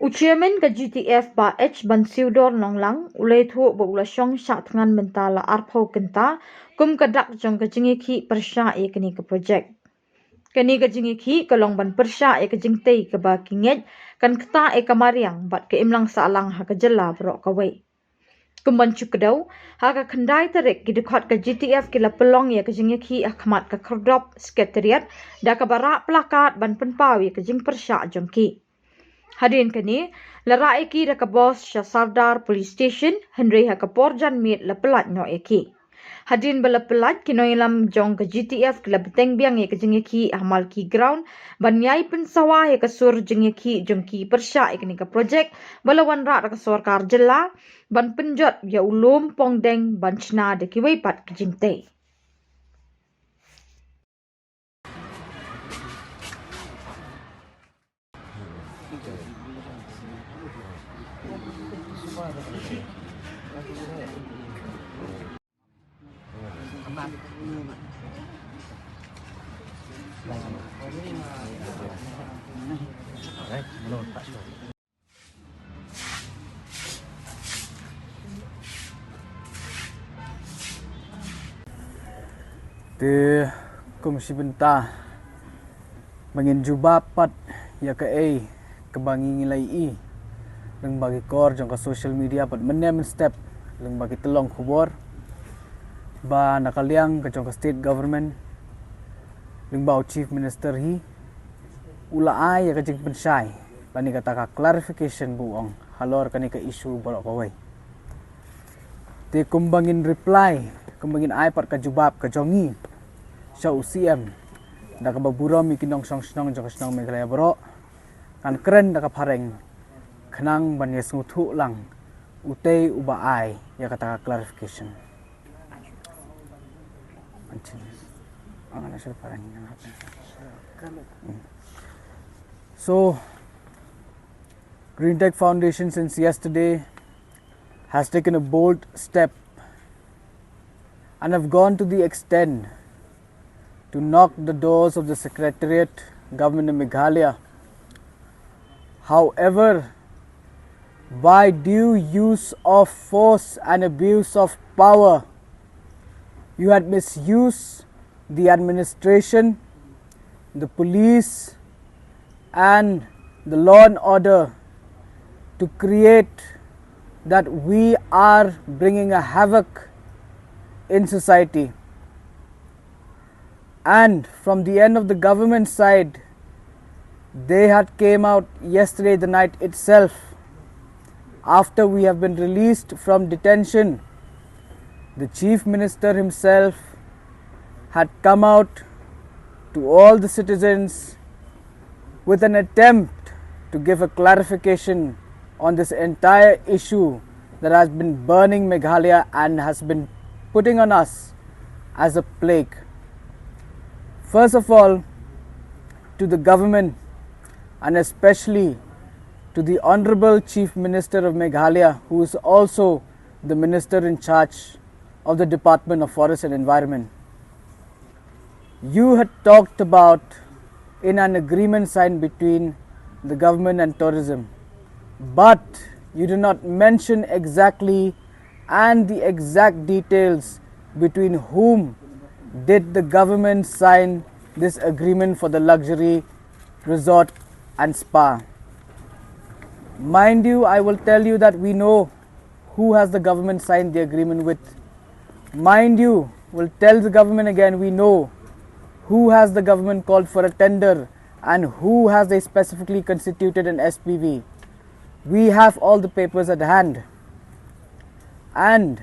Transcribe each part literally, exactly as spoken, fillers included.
U Chairman ka G T F Bah H Bansiewdor Nonglang u la ïathuh ba u la shong shah thngan mynta la arphew kynta kum ka dak jong ka jingïakhih pyrshah ïa kane ka projek. Kane ka jingïakhih ka long ban pyrshah ïa ka jingtei kaba ki ngeit kan ktah ïa ka mariang bad ka imlang sahlang ha ka jylla baroh kawei. Kum ban shu kdew, ha ka khyndai tarik ki dkhot ka G T F ki la pynlong ïa ka jingïakhih ha khmat ka Khyrdop Secretariat da kaba rah placard ban pynpaw ïa ka jingpyrshah jong ki. Hadien kane, la rah ïa ki da ka bos sha Sardar Police Station, hynrei ha ka por janmiet la pyllait noh ïa ki. Hadien ba la pyllait, ki nongïalam jong ka G T F ki la bteng biang ïa ka jingïakhih ha Malki Ground ban ïai pynsawa ïa ka sur jingïakhih jong ki pyrshah ïa kane ka projek ba la wanrah da ka sorkar jylla ban pynjot ïa u lum Pongdeng ban shna da kiwei pat ki jingtei. Te kum shi bynta ba ngin jubab pat ïa kaei kaba ngi ngi la ïohi lyngba ki kor jong ka social media pat mynne mynstep lyngba ki tyllong khubor ba na ka liang ka jong ka state government lyngba u chief minister hi u la ai ïa ka jingpynshai lane kata ka clarification ba u ong halor kane ka issue baroh kawei. Te kumba ngin reply, kumba ngin ai pat ka jubab ka jong ngi sha u C M da kaba burom ïa ki nongshong shnong jong ka shnong Meghalaya baroh, ngan kren da ka phareng khnang ban ïa sngewthuh lang utei uba ai ïa kata ka clarification. So, Green Tech Foundation since yesterday has taken a bold step and have gone to the extent to knock the doors of the Secretariat, Government of Meghalaya. However, by due use of force and abuse of power, you had misused the administration, the police, and the law and order to create that we are bringing a havoc in society. And from the end of the government side, they had came out yesterday the night itself, after we have been released from detention, the chief minister himself had come out to all the citizens with an attempt to give a clarification on this entire issue that has been burning Meghalaya and has been putting on us as a plague. First of all, to the government and especially to the Honorable Chief Minister of Meghalaya, who is also the Minister in charge of the Department of Forest and Environment. You had talked about in an agreement signed between the government and tourism, but you did not mention exactly and the exact details between whom did the government sign this agreement for the luxury resort and spa. Mind you, I will tell you that we know who has the government signed the agreement with. Mind you, we'll tell the government again, we know who has the government called for a tender and who has they specifically constituted an S P V. We have all the papers at hand. And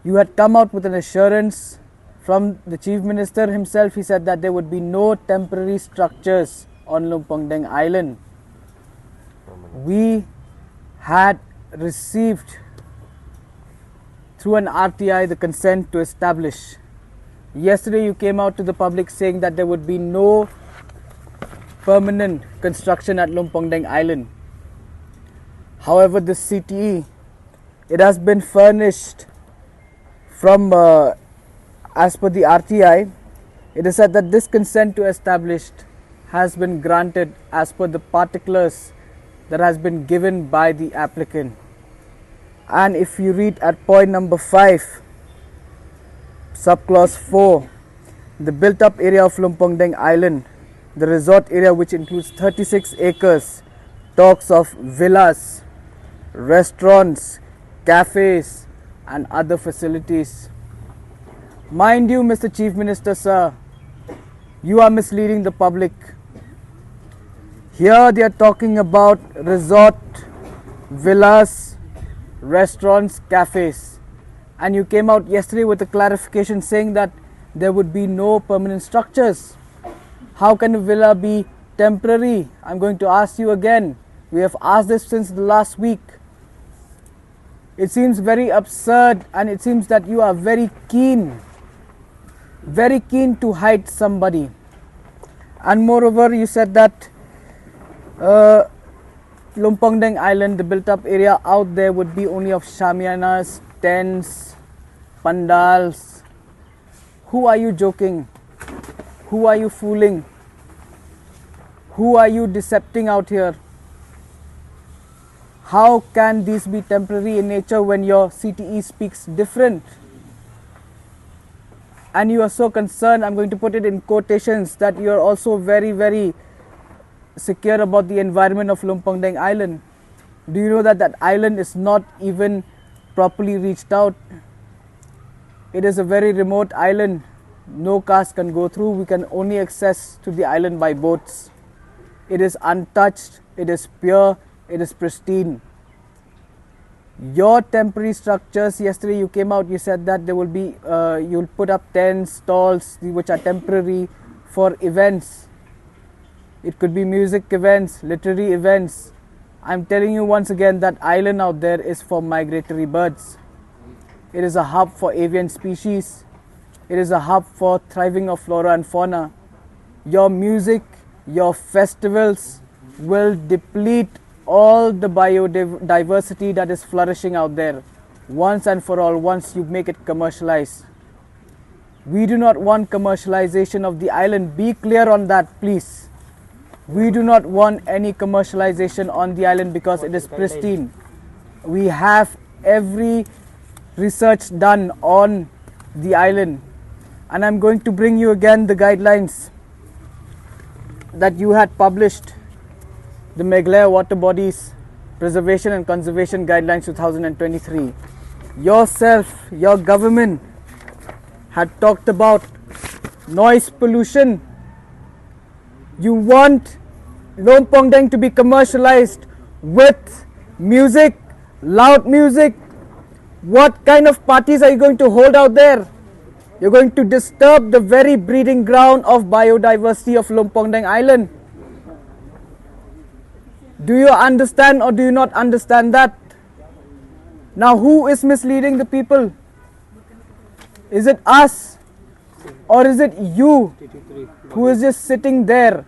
you had come out with an assurance from the Chief Minister himself. He said that there would be no temporary structures on Lumpongdeng Island. We had received through an R T I the consent to establish. Yesterday, you came out to the public saying that there would be no permanent construction at Lumpongdeng Island. However, this C T E, it has been furnished from, uh, as per the R T I. It is said that this consent to establish has been granted as per the particulars that has been given by the applicant. And if you read at point number five, subclause four, the built up area of Lumpongdeng Island, the resort area, which includes thirty-six acres, talks of villas, restaurants, cafes, and other facilities. Mind you, Mister Chief Minister, sir, you are misleading the public. Here they are talking about resort, villas, restaurants, cafes. And you came out yesterday with a clarification saying that there would be no permanent structures. How can a villa be temporary? I'm going to ask you again. We have asked this since the last week. It seems very absurd, and it seems that you are very keen, very keen to hide somebody. And moreover, you said that, uh, Lumpongdeng Island, the built up area out there, would be only of shamianas, tents, pandals. Who are you joking? Who are you fooling? Who are you decepting out here? How can these be temporary in nature when your C T E speaks different? And you are so concerned, I'm going to put it in quotations, that you are also very, very secure about the environment of Lumpongdeng Island. Do you know that that island is not even properly reached out? It is a very remote island. No cars can go through. We can only access to the island by boats. It is untouched. It is pure. It is pristine. Your temporary structures, yesterday you came out, you said that there will be, uh, you'll put up tents, stalls, which are temporary for events. It could be music events, literary events. I'm telling you once again that island out there is for migratory birds. It is a hub for avian species. It is a hub for thriving of flora and fauna. Your music, your festivals will deplete all the biodiversity that is flourishing out there once and for all, once you make it commercialized. We do not want commercialization of the island. Be clear on that, please. We do not want any commercialization on the island because it is pristine. We have every research done on the island. And I'm going to bring you again the guidelines that you had published, the Meghalaya Water Bodies Preservation and Conservation Guidelines two thousand twenty-three. Yourself, your government had talked about noise pollution. You want Lumpongdeng to be commercialized with music, loud music. What kind of parties are you going to hold out there? You're going to disturb the very breeding ground of biodiversity of Lumpongdeng Island. Do you understand or do you not understand that? Now, who is misleading the people? Is it us or is it you who is just sitting there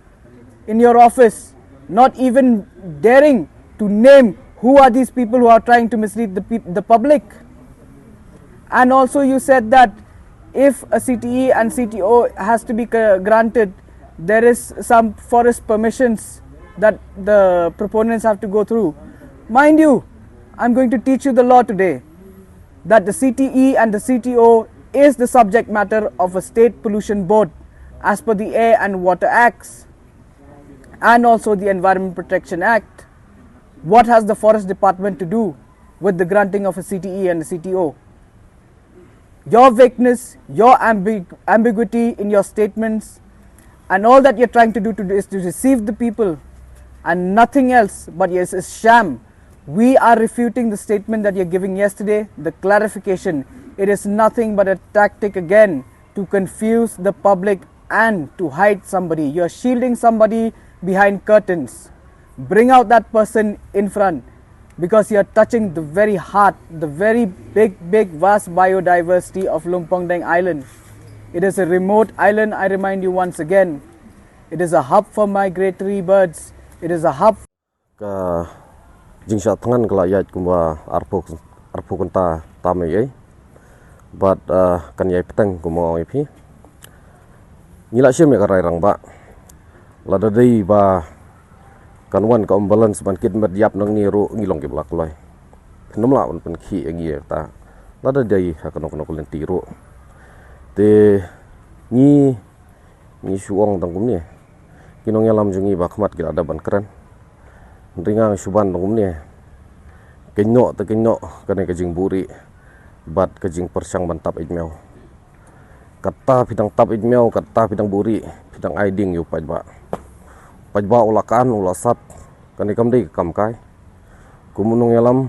in your office, not even daring to name who are these people who are trying to mislead the, peop- the public? And also, you said that if a C T E and C T O has to be granted, there is some forest permissions that the proponents have to go through. Mind you, I'm going to teach you the law today, that the C T E and the C T O is the subject matter of a state pollution board as per the Air and Water Acts and also the Environment Protection Act. What has the forest department to do with the granting of a C T E and a C T O? Your vagueness, your ambig- ambiguity in your statements, and all that you're trying to do today is to deceive the people and nothing else, but yes, it's sham. We are refuting the statement that you're giving yesterday, the clarification. It is nothing but a tactic again to confuse the public and to hide somebody. You're shielding somebody behind curtains. Bring out that person in front, because you're touching the very heart, the very big, big, vast biodiversity of Lumpongdeng Island. It is a remote island, I remind you once again. It is a hub for migratory birds. It is a hub. Ka jingshah thngan ka la ïaid kumba arphew, arphew kynta tam ei ei. Bad, ah, kan ïai bteng kumba ong ei phi. Ngi la shim ïa ka rai rangbah. Lada dei ba Kan wan ka ambulance ban kit met ïap nangne ruh ngi long kiba la kloi. Phin ym lah ban pynkhih ïa ngi ïa kata. Lada dei ha kano kano ka lynti ruh. Te ngi, ngi shu ong tang kumne. Ki nongïalam jong ngi ba khmat ki la dep ban kren. Hynrei nga shu ban tang kumne. Kynnoh te kynnoh kane ka jingbuhrieh bad ka jingpyrshang ban tap ïeit miaw. Kata phi dang tap ïeit miaw, kata phi dang buhrieh, phi dang ai ding ïa u paidbah. Paidbah u la kan, u la sat, kane kam dei ka kam kai. Kum u nongïalam,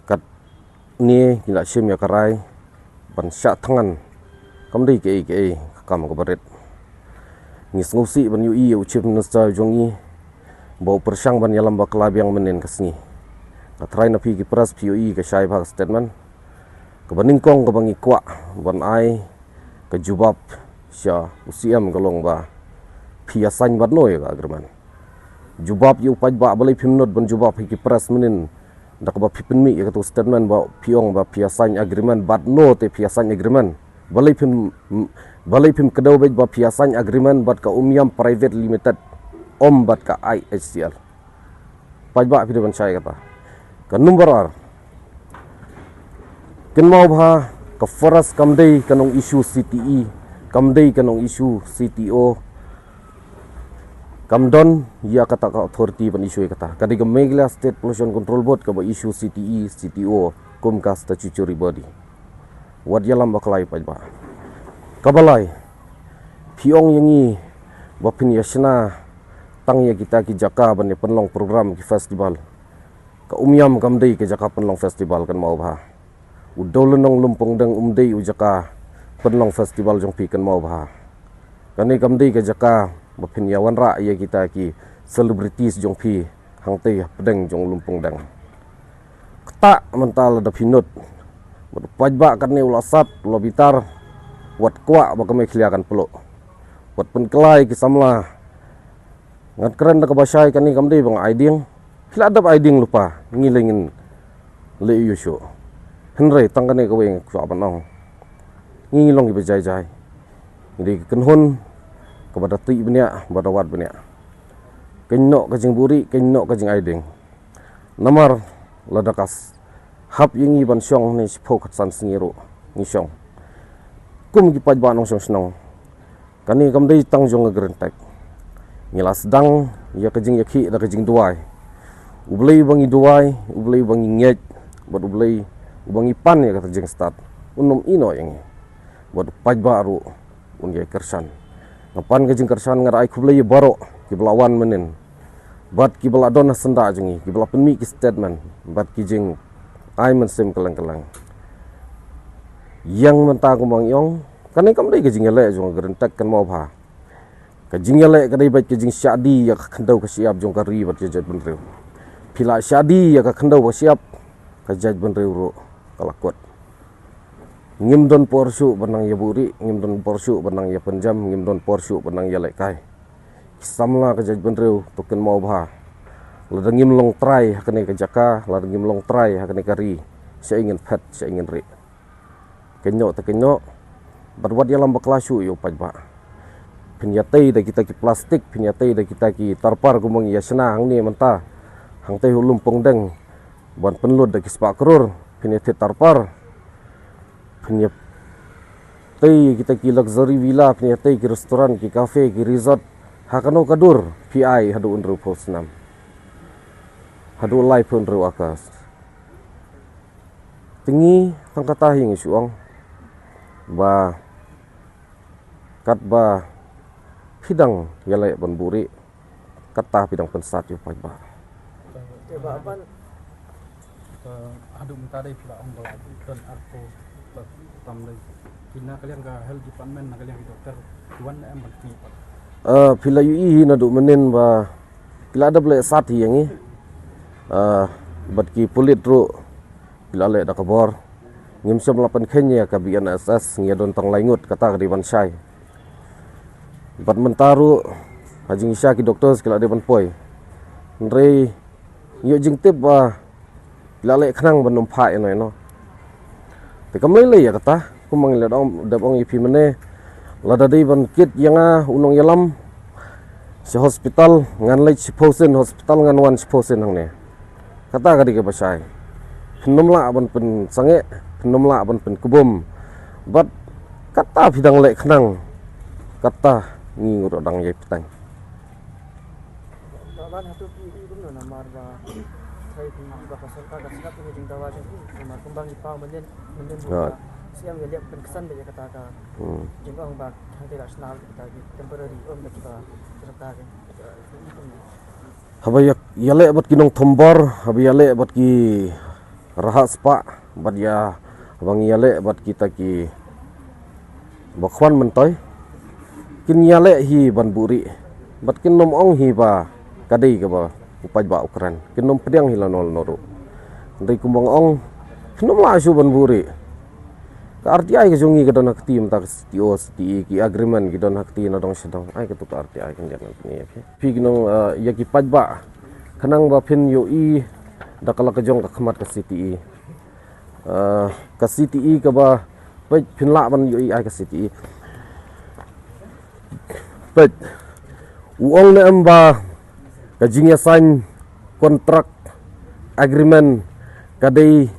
katne ngi la shim ïa ka rai ban shah thngan. Kam dei kaei kaei ka kam kaba rit. Ngi sngewsih ban ïohi ïa u Chief Minister jong ngi ba u pyrshang ban ïalam bakla biang mynnin ka sngi. Nga tharai na phi ki press phi ïohi ka shai bha ka statement. Kaba nyngkong kaba ngi kwah ban ai ka jubab sha u C M ka long ba phi ïa sign bad no ïa ka agreement. Jubab ïa u paidbah, balei phim nud ban jubab ha ki press mynnin da kaba phi pynmih ïa katu statement ba phi ong ba phi ïa sign agreement bad no te phi ïa sign agreement. Balei phim, balei phim kdew beit ba phi ïa sign agreement bad ka Umiam Private Limited, ym bad ka I H C L. Paidbah phi dei ban shai kata. Ka number ar. Kynmaw bha, ka forest kam dei ka nong issue C T E, kam dei ka nong issue C T O. Kam don ïa kata ka authority ban issue ïa kata. Ka dei ka Meghalaya State Pollution Control Board kaba issue C T E, C T O kum ka statutory body. Wat ïalam bakla ïa u paidbah. Kaba lai, phi ong ïa ngi ba phin ïa shna tang ïa kita ki jaka ban ïa pynlong program ki festival. Ka Umiam kam dei ka jaka pynlong festival, kynmaw bha. U Dewlynnong Lumpongdeng um dei u jaka pynlong festival jong phi, kynmaw bha. Kane kam dei ka jaka ba phin ïa wanrah ïa kita ki celebrities jong phi hangtei hapdeng jong Lumpongdeng. Kata mynta lada phi nud bad u paidbah katne u la sat, u la bitar, wat kwah ba ka Meghalaya kan pluh. Wat pynkylla ïa ki samla. Ngan kren da kaba shai, kane kam dei ba nga ai ding. Phi la dep ai ding lypa, ngi lei ngin leh ïa shuh. Hynrei tang kane kawei nga kwah ban ong. Ngi ngi long kiba jai jai. Ngi dei ka kynhun kaba da tih bniah, ba da wad bniah. Kynnoh ka jingbuhrieh, kynnoh ka jingai ding. Namar lada ka s-, hap ïa ngi ban shong ne shiphew khatsan sngi ruh ngi shong. Kum ki paidbah nongshong shnong. Kane kam dei tang jong ka Green Tech. Ngi la sdang ïa ka jingïakhih da ka jingduwai. U Blei uba ngi duwai, U Blei uba ngi ngeit, bad U Blei uba ngi pan ïa kata jingstad, un ym ïehnoh ïa ngi. Bad u paidbah ruh un ïai kyrshan. Nga pan ka jingkyrshan, nga da ai khublei ïa baroh kiba la wan mynnin. Bad kiba la don ha syndah jong ngi, kiba la pynmih ki statement, bad ki jingai mynsiem kylleng kylleng. Ïa nga mynta kumba ngi ong, kane kam dei ka jingïaleh jong ka Green Tech, kynmaw bha. Ka jingïaleh ka dei beit ka jingshadi ïa ka khyndew ka shyiap jong ka ri bad ka jaitbynriew. Phi la shadi ïa ka khyndew ka shyiap, ka jaitbynriew ruh ka la kut. Ngim don por shuh ban nang ïa buhrieh, ngim don por shuh ban nang ïa pynjem, ngim don por shuh ban nang ïa lehkai. Ki samla ka jaitbynriew to kynmaw bha. Lada ngim long trai ha kane ka jaka, lada ngim long trai ha kane ka ri, shaei ngin phet, shaei ngin rieh. Kynnoh te kynnoh. Bad wat ïalam bakla shuh ïa u paidbah. Phin ïatei da kita ki plastik, phin ïatei da kita ki tarpar kumba ngi ïa shna hangne mynta. Hangtei ha u Lumpongdeng ban pynlut da ki spah klur, phin ïatei tarpar. Phin ïatei kita ki luxury villa, phin ïatei ki restaurant, ki cafe, ki resort. Ha kano ka dur phi ai haduh hynriewphew snem, haduh laiphew hynriew acres. Te ngi tang kata hi ngi shu ong ba katba phi dang ïaleh ban buhrieh, kata phi dang pynsat ïa u paidbah. Te ba ban, eh, haduh mynta dei phi la ong ba la don arphew tam dei. Phi na ka liang ka health department, na ka liang ki doktor, ki wan ne em ban pynpaw? Eh, phi la ïohi hi naduh mynnin ba ki la dep leh sat hi ïa ngi. Eh, bad ki pulit ruh ki la leh da ka bor. Ngim shym la pynkheiñ ïa ka B N S S, ngi ïa don tang lai ngut, kata ka dei ban shai. Bad mynta ruh ha jingshisha ki doctors ki la dei ban poi. Hynrei ngi ïoh jingtip ba ki la leh khnang ban ym phah ïano ïano. Te kam lei lei ïa kata, kumba ngi la dep ong, dep ong ïa phi mynne, lada dei ban kit ïa nga u nongïalam, Sha hospital ngan leit shiphew sien, hospital ngan wan shiphew sien hangne. Kata ka dei kaba shai. Phin ym lah ban pynsangeh, phin ym lah ban pynkbum. Bad kata phi dang leh khnang, kata ngi ruh dang ïai bteng. Ba ban hato phi i kumno namar ba thai phi ba ka sorkar ka sngap ïa ka jingdawa jong phi namar kumba ngi paw mynnin mynnin ba ka siem ïa leh pynksan ba ïa kata ka jingong ba hangtei la shna kata ki temporary ym da kiba sorkar. Haba ïa ïaleh bad ki nongthombor, haba ïaleh bad ki rahak spah, bad ïa haba ngi ïaleh bad kita ki ba khwan myntoi, kin ïaleh hi ban buhrieh. Bad kin nym ong hi ba ka dei kaba u paidbah u kren. Kin nym pdiang hi lano lano ruh. Hynrei kumba nga ong, kin nym lah shuh ban buhrieh. Ka R T I ka jong ngi ka don ha kti mynta ka C T O, C T E, ki agreement ki don ha kti na dong sha dong. Ai kato ka R T I kan ïa ngan pyni ïa phi. Phi ki nong, eh, ïa ki paidbah. Khnang ba phin ïohi da ka la ka jong ka khmat ka C T E. Eh, ka C T E kaba peit phin lah ban ïohi ai ka C T E. Peit. U ong ne em ba ka jingïasain contract agreement ka dei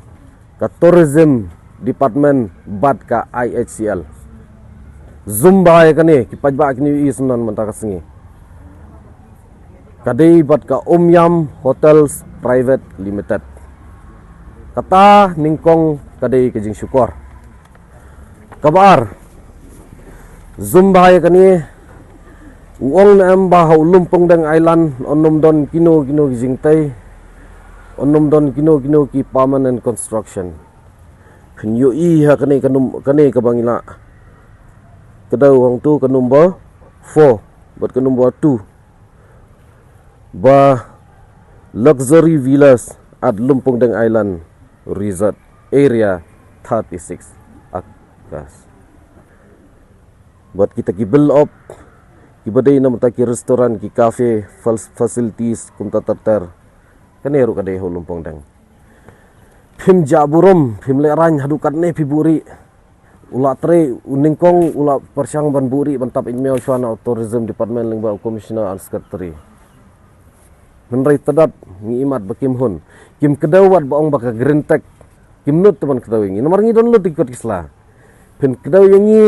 ka tourism department bad ka I H C L. Zoom bha ïa kane, ki paidbah kin ïohi syndon mynta ka sngi. Ka dei bad ka Umiam Hotels Private Limited. Kata nyngkong ka dei ka jingshukor. Kaba ar, zoom bha ïa kane, u ong ne em ba ha u Lumpongdeng Island un nym don kino kino ki jingtei, un nym don kino kino ki permanent construction. Phin ïohi ha kane ka num-, kane kaba ngi la kdew hangto ka number four bad ka number two. Ba luxury villas at Lumpongdeng Island Resort, area thirty-six acres. Bad kita ki build up kiba dei namar ta ki restaurant, ki cafe, fal-, facilities kumta ter ter. Kane ruh ka dei ha u Lumpongdeng. Phim jah burom, phim lehraiñ haduh katne phi buhrieh. U la trei, u nyngkong u la pyrshang ban buhrieh ban tap ïa i miaw shuwa na u tourism department lyngba u commissioner and secretary. Hynrei tdap ngi imat ba kim hun. Kim kdew wat ba ong ba ka Green Tech. Kim nud te ban kdew ïa ngi. Namar ngi don lut ïa ki kot ki sla. Phin kdew ïa ngi,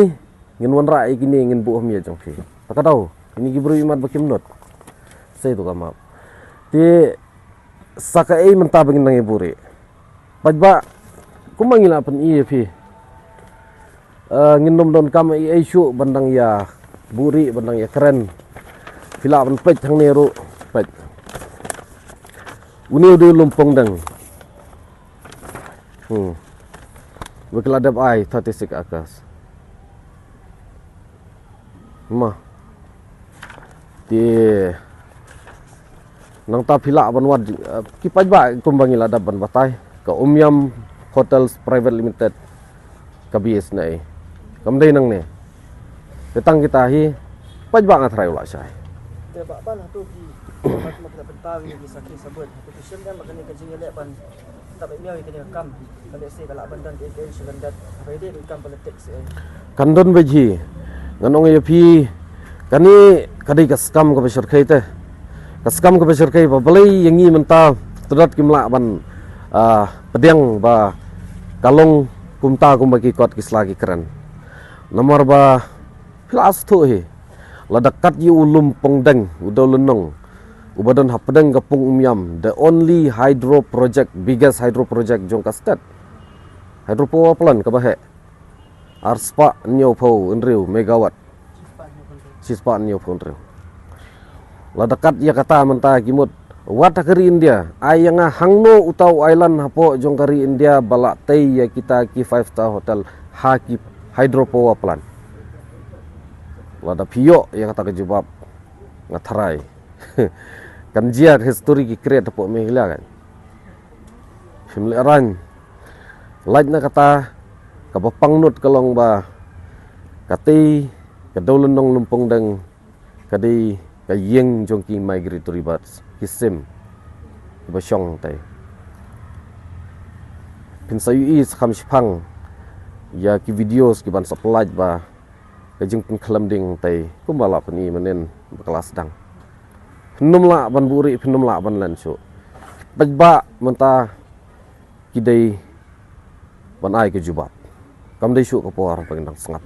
ngin wanrah ïa kine, ngin buh ha miej jong phi. Ta ka daw, kine ki briew imat ba kim nud. Sei tu ka map. Te sa kaei mynta ba ngin nang ïa buhrieh. Paidbah, kumba ngi la pyni ïa phi. Eh, ngin nym donkam ei ei shuh ban dang ïa buhrieh, ban dang ïa kren. Phi lah ban peit hangne ruh, peit. Une u dei u Lumpongdeng. Hmm. Ba ki la dep ai thirty-six acres. Ma. Te nangta phi lah ban wad, eh, ki paidbah kumba ngi la dep ban batai. Ka Umiam Hotels Private Limited. Ka base na ei. Kam dei nangne. Te tang kita hi paidbah nga tharai u la shai. Te ba ban hato ki ba ki ma ki la pynpaw ïa ki sakhi sabut. Hato ki shem dang ba kane ka jingïaleh ban tap ïa kane ka kam. Ka lehse ka lah ban don ka influence ban dat. Haba ïadei bad kam politics eh. Kan don beit hi. Ngan ong ïa phi kane ka dei ka skam kaba shyrkhei te. Ka skam kaba shyrkhei ba balei ïa ngi mynta tdap kim lah ban, ah, pdiang ba ka long kumta kumba ki kot ki sla ki kren. Namar ba phi la sngewthuh hi. Lada kat ïa u Lumpongdeng, u Dewlynnong, uba don hapdeng ka Pung Umiam, the only hydro project, biggest hydro project jong ka state. Hydro power plant kaba heh. Arspah hynñiewphew hynriew megawatt. Shispah hynñiewphew hynriew. Lada kat ïa kata mynta ki mut wat ha ka ri India, ai ïa nga hangno uta u island hapoh jong ka ri India ba lah tei ïa kita ki five star hotel ha ki hydro power plant. Lada phi ïoh ïa kata ka jubab nga tharai kan jia ka history ki create hapoh Meghalaya kan. Phim lehraiñ. Lait na kata kaba pangnud ka long ba katei ka Dewlynnong Lumpongdeng ka dei ka ïing jong ki migratory birds, ki sim kiba shong tei. Phin sa ïohi sa kham shipang ïa ki videos kiban sa pynlait ba ka jingpynkhlem ding tei kumba la pyni mynnin ba ka la sdang. Phin ym lah ban buhrieh, phin ym lah ban len shuh. Paidbah mynta ki dei ban ai ka jubab. Kam dei shuh ka por ba ngin dang sngap.